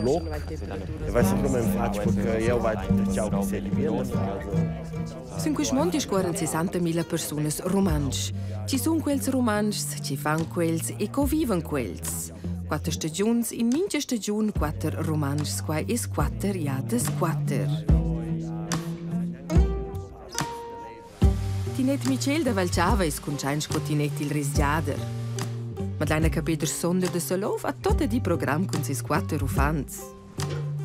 Loc. E vai semplamein fatg perché jeu vai tertgau che seigi bien da far. Sün quist mond discuorran 60.000 persunas rumantsch. Chi sun quels rumantschs, chi fan quels e co vivan quels? Quatter stagiuns, in mincha stagiun quatter rumantschs, quai es quatter jadas quatter. Tinette Michel da Valchava es cuntschaint sco Tinette il resgiader. Madleina Capeder Sonder da Salouf ha tot di program cun ses quatter uffants.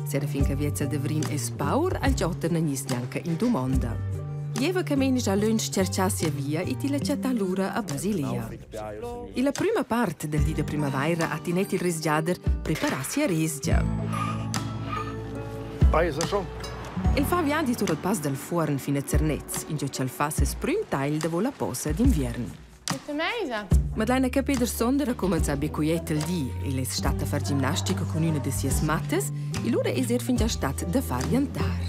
Serafin Caviezel da Vrin es paur, al gioter na gniss gnanca in dumonda. Eva Camenisch ha lönch tscherchà sia via e tilla chattà lura a Basilea. Illa prüma part del di da primavaira ha Tinette il resgiader preparà sia resgia. Paisa schon. El fa viadi sur il pass dal Fuorn fin a Zernez, ingio ch'el fa seis prüm tagl davo la posa d'inviern. Madleina Capeder Sonder ha cumanzà be quiet il di. El es stat a far gimnastica cun üna da sias mattas e lura es er fingià stat da far jantar.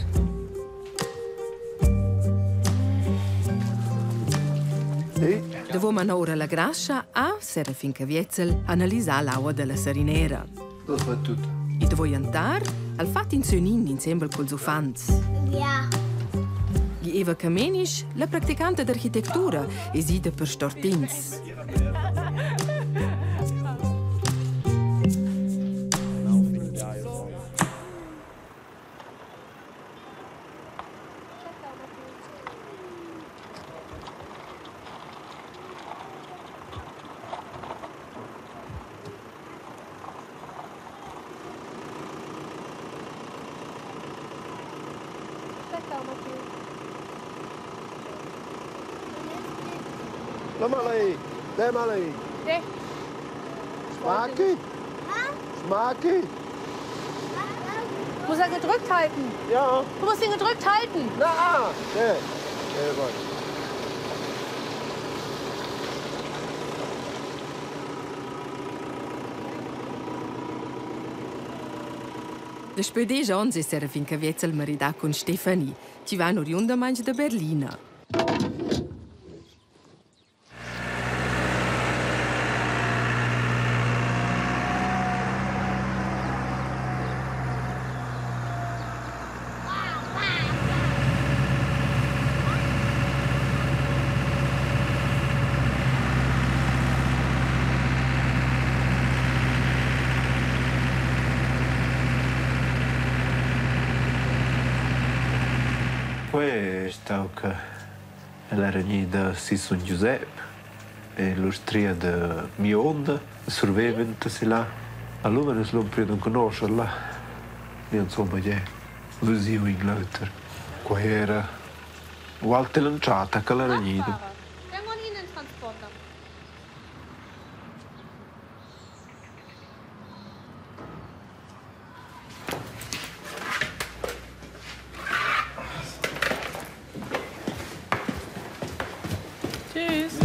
Davo manar oura la grascha ha Serafin Caviezel analisà l'aua da la sarinera. Das va tut. E davo jantar ha'l fat in sögnin insembel culs uffants. Ja. Eva Camenisch, la practicanta d'architectura, es ida per stortins. La Malay, de Malay. De. Smaki? Smaki? Muss er gedrückt halten? Ja. Du musst ihn gedrückt halten. Na, de. Sehr gut. Daspö desch ons es Serafin Caviezel maridà cun Stefanie, chi vain oriundamaing da Berlina. Quei è stau che ella era gnida si Son Giusep e l'ustria da mia onda surveventa si là. Allura nus l'hom priu d'enconoscher là. Insomma, gie, vesiu in l'auter. Quei era ualti l'entschatta che l'era gnida. Tschüss.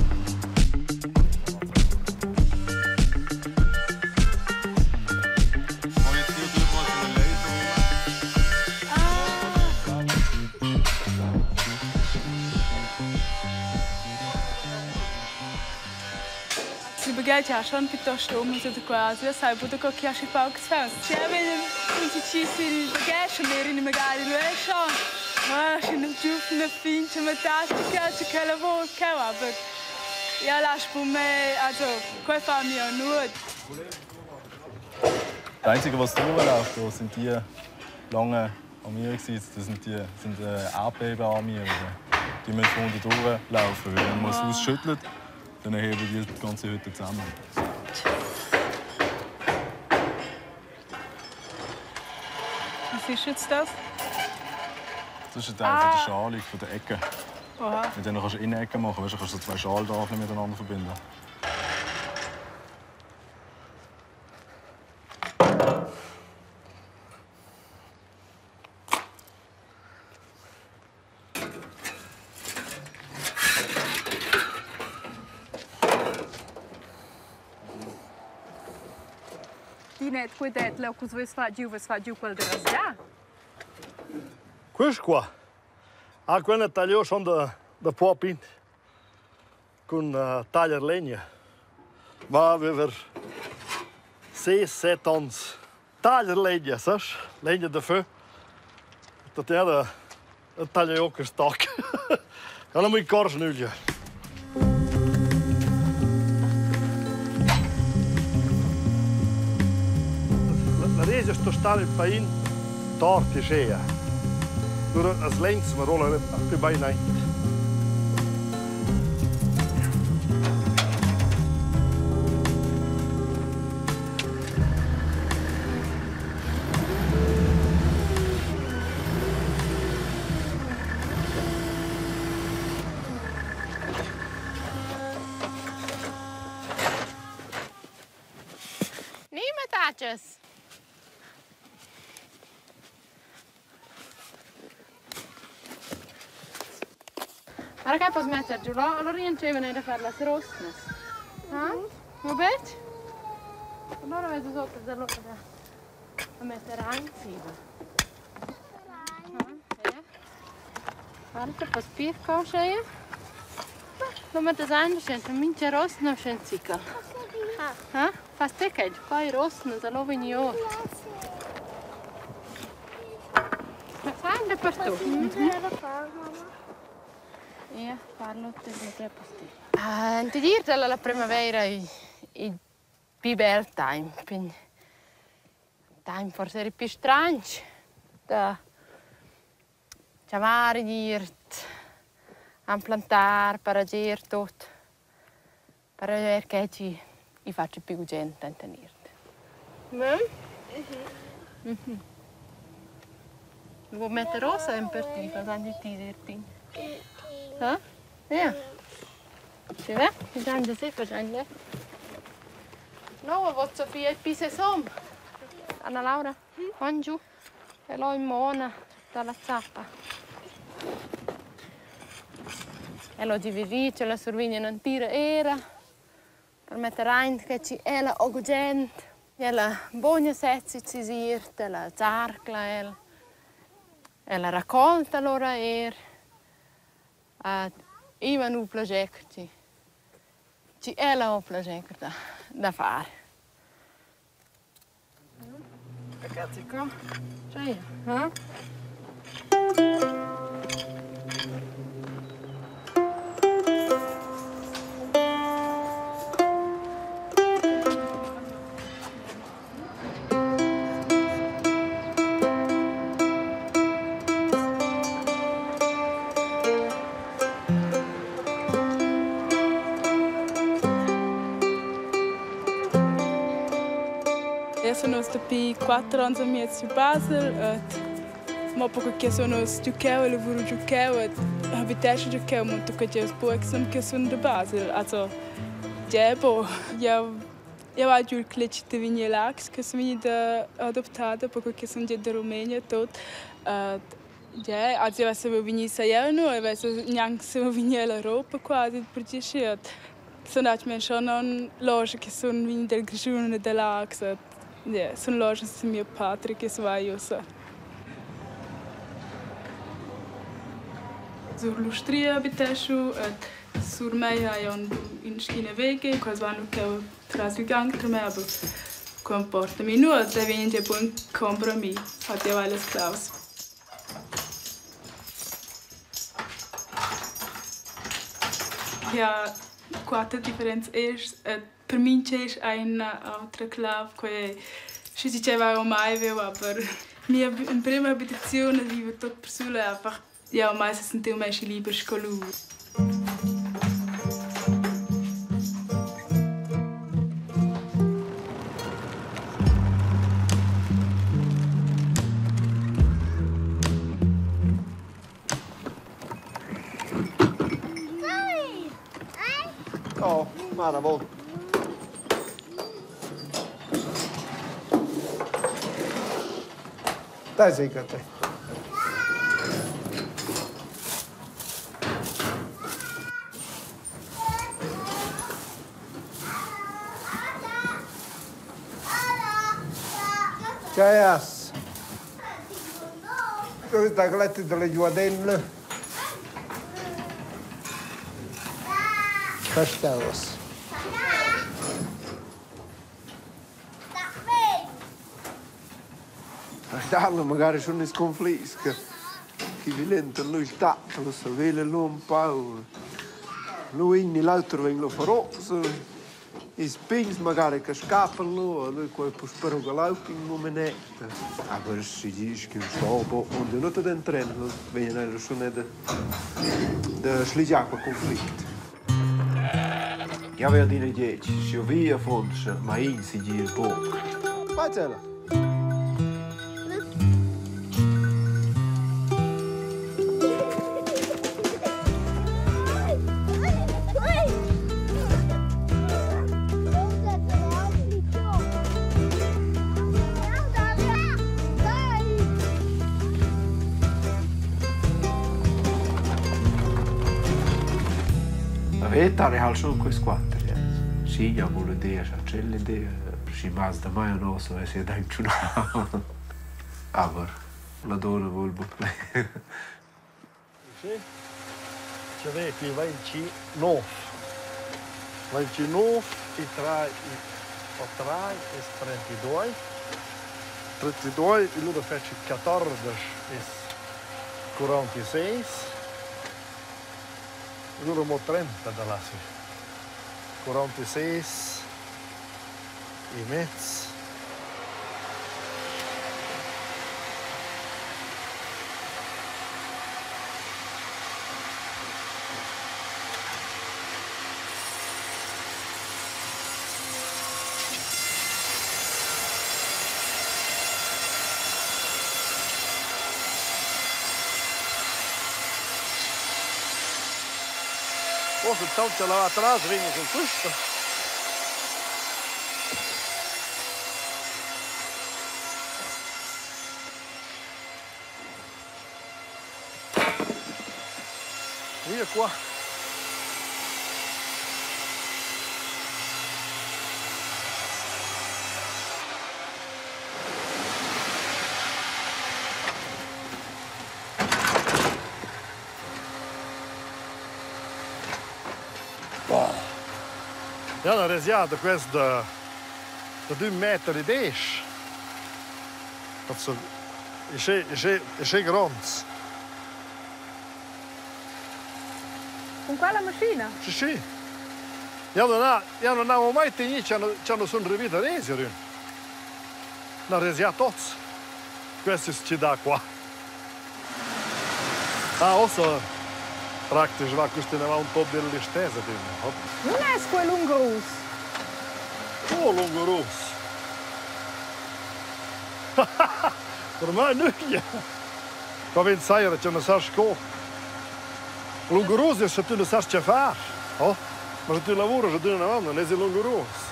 Si baghegia schon piuttosto um da quasi, io sai buca co che aschi pauc fans. Sia vegn sil baghegia mehr in magari lu è schon. Ah, sche una giuvna fingia mattastica, che quella vo cheu, aber ja, lass bu me, also quei fa mir nuot. Das Einzige, was durchläuft, da sind die langen Armierungen. Das sind die sind Erdbebenarmierungen. Die müssen unten durchlaufen, weil wenn man es ausschüttelt, dann heben die die ganze Hütte zusammen. Was ist jetzt das? Das ist ein Teil von der Schalung, von der Ecke. Oha. Mit denen kannst du Innecken machen. Weißt du, kannst du so zwei Schaltafeln miteinander verbinden. Tinet, quei det leu cus veis fatg giu, veis fatg giu quel de rasgiar? Quist qua. Ah, quella tagliò schon da, da puopin cun uh, tagliar legna. Va avever 6, 7 ons. Taglia legna, sas? Legna da fö. Da terra taglia io che stoc. Non mi ricordo nüglia. La regia sto stare il pain torti schea. Lura as lenz ma rolla più bain aint. Ni mattatschas! Guarda che posso mettere giù là, allora io non da fare las rosnas. Ah? Va bene? Allora vedo sotto da loro da mettere anche. Guarda, posso pirco sceglie. Lo mettes ein, scent mincha rosna scent zica. Ha? Fas te che qua i rosna, da lo vegni io. Ma fai dappertutto. Ja, parlo te lo te posti. Ah, ti dir dalla la primavera i i più bel time, quindi time forse era più strange da chiamare dirt, a plantar, per tot. Per ver che ci i faccio più gente a tenere. Mm? Mhm. Vuoi mettere rosa in per ti, fa anche ti dirti. Ha? Ja. Si va? Mi danno se facendo. No, voglio Sofia il pise som. Anna Laura, qua giù. E l'ho in mona dalla zappa. E l'ho dividito, la sorvigna non tira era. Per mettere aint che ci è la ogugent. E la bogna setzi ci sirte, la zarcla el. E la raccolta allora er. Iva nu plager ci. Ci è la o plager da fare. Ragazzi, qua. C'è, eh? Io sono dapi 4 anni e mezzo a Basel. Ma poco che sono giocavo e lavoro giocavo e abitesce giocavo molto che io spuex che sono da Basel. Also, ja, bo, io ho giù il clic di Vigna Lax che sono venuta adoptata poco che sono da Rumenia tot. Ja, also io se venire a no, io neanche se venire all'Europa quasi perché sono anche schon non loge che sono venuta del Grigione e del Lax. Ja, sono loge su mio padre che so io so. Sur l'Austria abitescio, sur me hai un in schina wege, quasi vanno che tras il gang tra me, aber comporta mi nur, da viene der buon compromis, hat ja alles Klaus. Ja, quattro differenze ist, per me c'è una altra clave, che si diceva ormai, aber mia in prima abitazione vive tutto per sola, einfach ja, meistens sind die meisten lieber Schule. Oh, mara vol. Dai, sei te. Ciao. Dove sta coletta delle juadelle? Castellos. Darlo magari schon is conflicts che chi vilentan lu il tat, lu saveva lu un pau. Lu in ni l'auter vegn lu farots. Ils pigns magari che scappan lu, lu quei puspei rugalau pign mumenet. Aber schi disch ch'ün sto bod und ün oter denteren, lu vegnan eir schon da da schligiar quel conflict. Jau avev adina detg, sch'jeu vi affons, sche main segir buc. Vai Zella! La veta ha schon quels quatter jens. Sì, ja vul idea, scha tschella idea, schi mas da mai nossa avess ia daintschunà. Aber la donna vul buc pli. Sì. Ci ve qui 29. 29 e 3 e 3 es 32. 32 e lura fetschi 14 es 46. E lura mo 30 da là sü. 46 e mez. Forse taucha là atras vegna cun quista. Via qua. Ja, la resiada quest da da d'ün meter e desch. Also, è gronds. Cun quella maschina? Sì, sì. Ja non ha, ja non avevo mai tegnì cha non sun rivì da resier ün. N'ha resià tots. Questo es chi dà qua. Ah, ossa praktisch va quist inavant tot dell'istesa dimena. Nun es quel lungurus? Oh, lungurus. Ormai nüglia. Qua vegn saira cha non sast co. Lungurus es scha tü non sast che far. Oh, ma sche tü lavuras adüna inavant, non es il lungurus.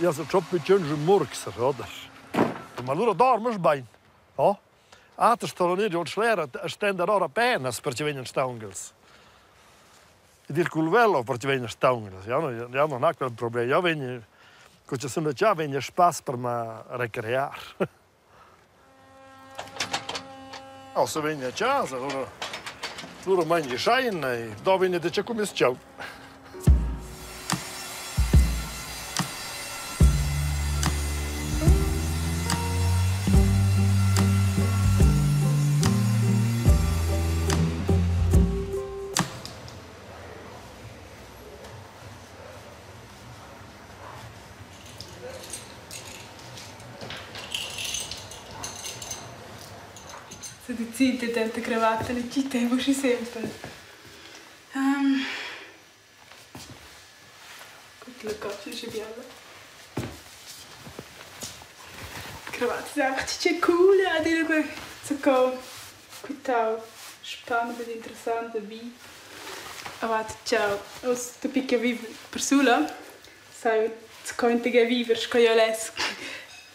Ja sun trop pitschens ün murgser, oder? Ma lura dormas bain, oh? Aters ston ir giò Schler a stender ora penas perche vegnan staungels. Ed ir cul velo perche vegnan staungels. Jau non, jau non ha quel problem. Jau vegn, co cha sun già vegn a spass per ma recrear. Ossa vegn a chasa, lura, lura mangi schaina e do vegn da che cum es chau. Se decide denter cravatta e gita è uschi sempel. La cotschna è bella. Cravatta è einfach c'è cool, adina quei co quitau spannend ed interessant vi. Avat ciao, oz dapi che viv persula, sai co che viver sco io less.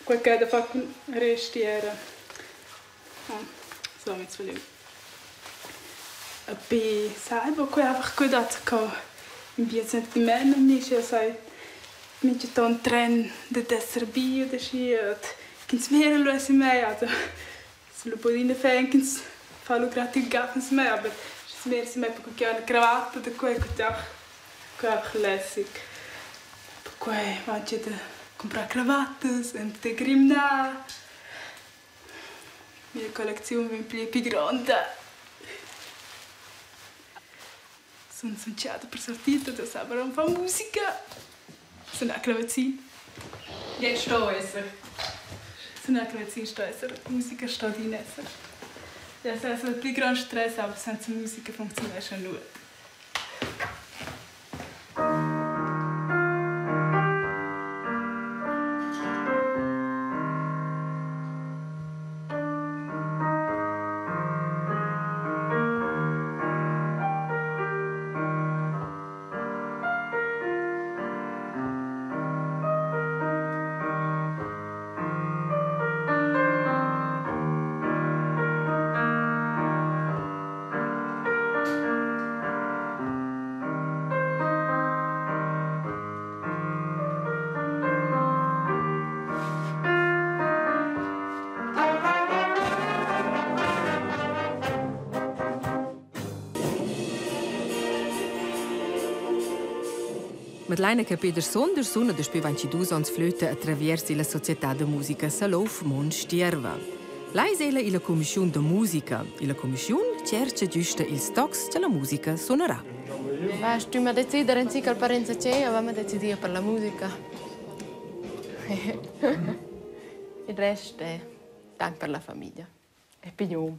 Quel che da fa cun resti era. Ah, so jetzt will ich. E sai, bo quei einfach gut hat co in bien sentiment nicht, ja sai mincha ton tren de esser bi oder schi et kins mehr lo mei, also se lo podina fan kins fa lo grad il gaffens mei, aber es mehr si mei perché una cravatta da quei che auch quei einfach lässig. Quei manche de comprar cravattas e de grimna. Mia collezione vien pli più grande. Sono sonciata per sortita, da saber un po' musica. Sono a clavazin. Jetzt sto esser. Sono a clavazin sto esser. Musica sto din esser. Ja, es ist ein più grande stress, aber senza musica funziona schon nur. Madeleine Capeder Sonder suna daspö 22 ons flöte a travers illa Società de Musica Salouf Mon Stierva. Lei es illa commissiun de musica. Illa commissiun cercha giusta ils tocs che la musica suonerà. Weißt du, ma decidere in al parenza c'è, avevamo deciso per la musica. Il resto è tanto per la famiglia. E pignum.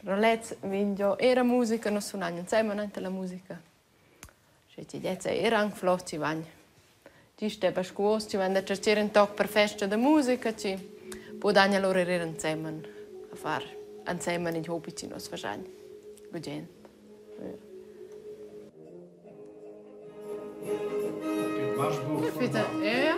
Rolez vinjo era musica, non suonano insieme anche la musica. Se ci dice era anche flott ci van. Ci steva scuos, ci van da cercare un toc per festa de musica, ci può dare allora era insieme a far insieme in hobby ci nos facciamo. Gugent. Bitte, ja, ja.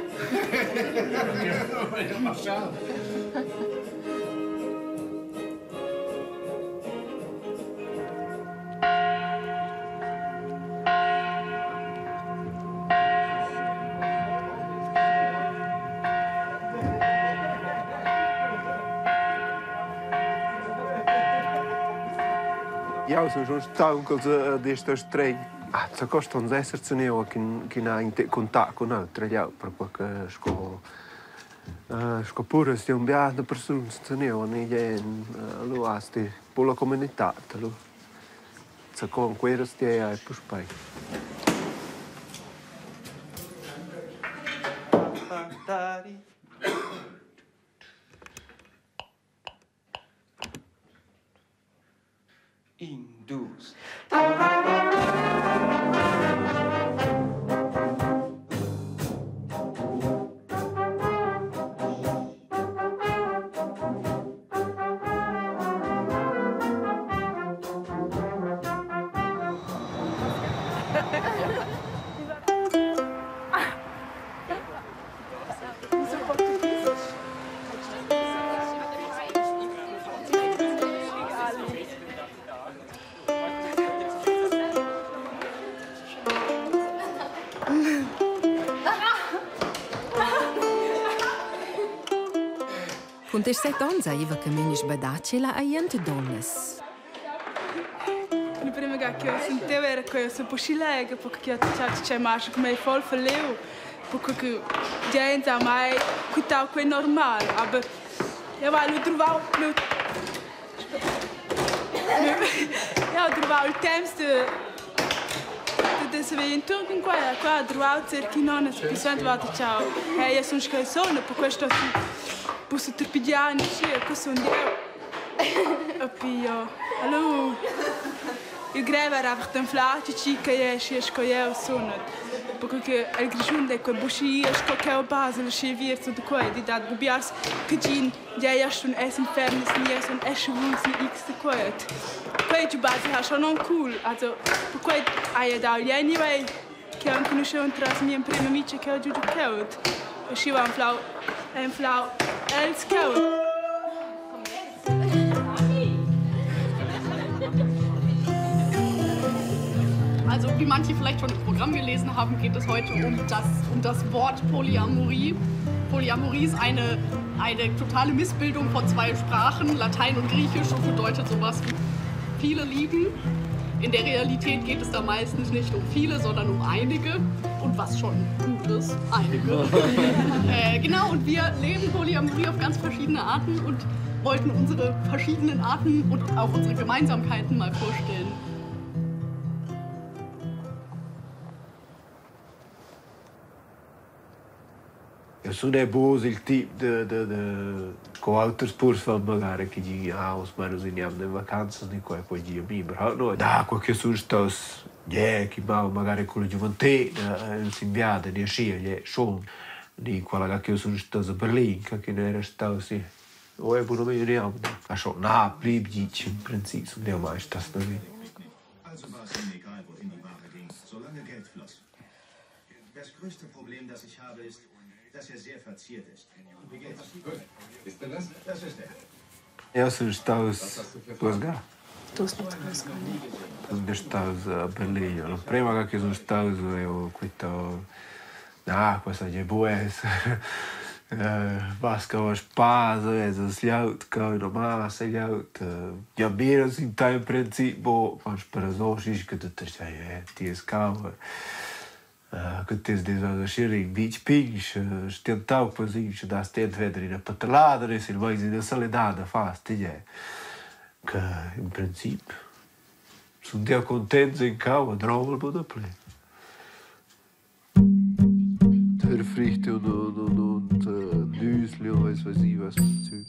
Ja, sono schon stanco di sto streng. Ah, za costa un esser zu che ha in contatto con altri, ja, proprio che sco sco pure sti un bianco persone zu neo, ne jen lo asti po la comunità, lo. Za con quella sti ai puspai. Indus. Con 17 ons aveva Caminisch badacce la aient donnes. La prima che io sentivo era che io sono poscilega, perché io c'è marcia come voll verleu, perché che gente a mai quitau que normal, aber io vai lo trovavo lo Ja, trovavo il tempo de de se in turn qua qua trovavo cerchi non es pisant va ciao. Hey, io sono scansone, per questo posso torpigiare, sì, questo sono io. E poi io, allora. Il grev era einfach d'anflar tgi che ei aschia sco jeu sun. Perquei che el Grischun dei quei buc schi sco cheu a Basel aschi aviert sut quei. Di dat bu biars che gin, ja jeu sun es infernis ni jeu sun eschavuns ni x da quei. Quei giu Basel ha schon aunc cool. Also perquei hai jeu dau igl anyway che ho enconuscheu entras mia emprema amica che ho giu giu cheu. E schi ho anflau anflau els cheu. Also, wie manche vielleicht schon im Programm gelesen haben, geht es heute um das, um das Wort Polyamorie. Polyamorie ist eine, eine totale Missbildung von zwei Sprachen, Latein und Griechisch, und bedeutet sowas wie viele lieben. In der Realität geht es da meistens nicht um viele, sondern um einige. Und was schon gut ist, einige. äh, genau, und wir leben Polyamorie auf ganz verschiedene Arten und wollten unsere verschiedenen Arten und auch unsere Gemeinsamkeiten mal vorstellen. Eu sun eir bod il tip da da da co auters purs fan magari chi gin ah, uss maina nus gnanca in vacanzas ni qua e poi gi a mi, però no, na, qua che sun stos gie, chi va magari culla giuventüna ün viadi ni aschia, gie schon. Ni quella ga ch'jeu sun staus a Berlin, che chi era stau si o è bunamain ün'jamna. Ah schon, na, pli gitg in princip sun jeu mai stas da vi. Jeu sun staus duas ga. Sun staus a Berlin. L'emprema ga che sun staus hai quitau na, quei seigi buc esser. Vas cheu a spass, vesas glieud cheu ina massa glieud. Gia miras in tal in princip buc, fas per schi che ti es cau. Che ti es aschi in vitg pign, stiantau quasi, sche das ti entweder ina paterlada ni silmeins ina salidada fas ti gie. Che in princip sun jeu cuntents in cau e drovel buc dapli. Früchte und und und und Nüssli und weiss was ich was für Zeug.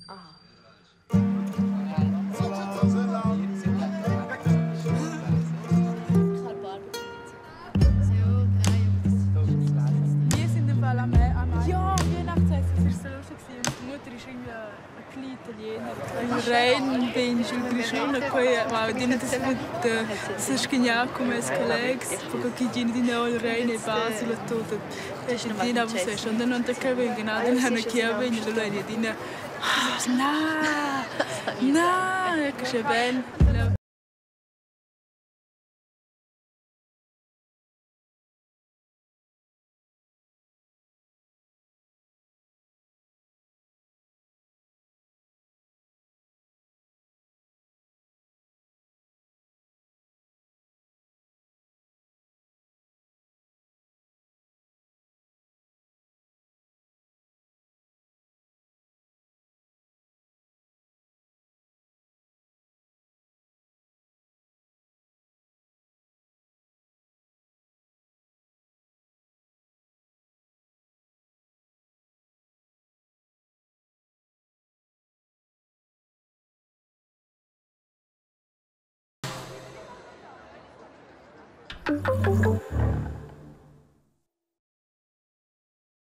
Wir sind im Fall am, am Ja, Weihnachtsessen, es war so lustig. Und die Mutter ist irgendwie ein bisschen Italiener. Rein bin il Grischun e quei ma adina das mit s'schignar cun meis collegs, perché chi gina adina il Rein e Basel e tut. E adina você schon dann non te che vengono, dann hanno chi vegn, allora adina na, na, che c'è ben.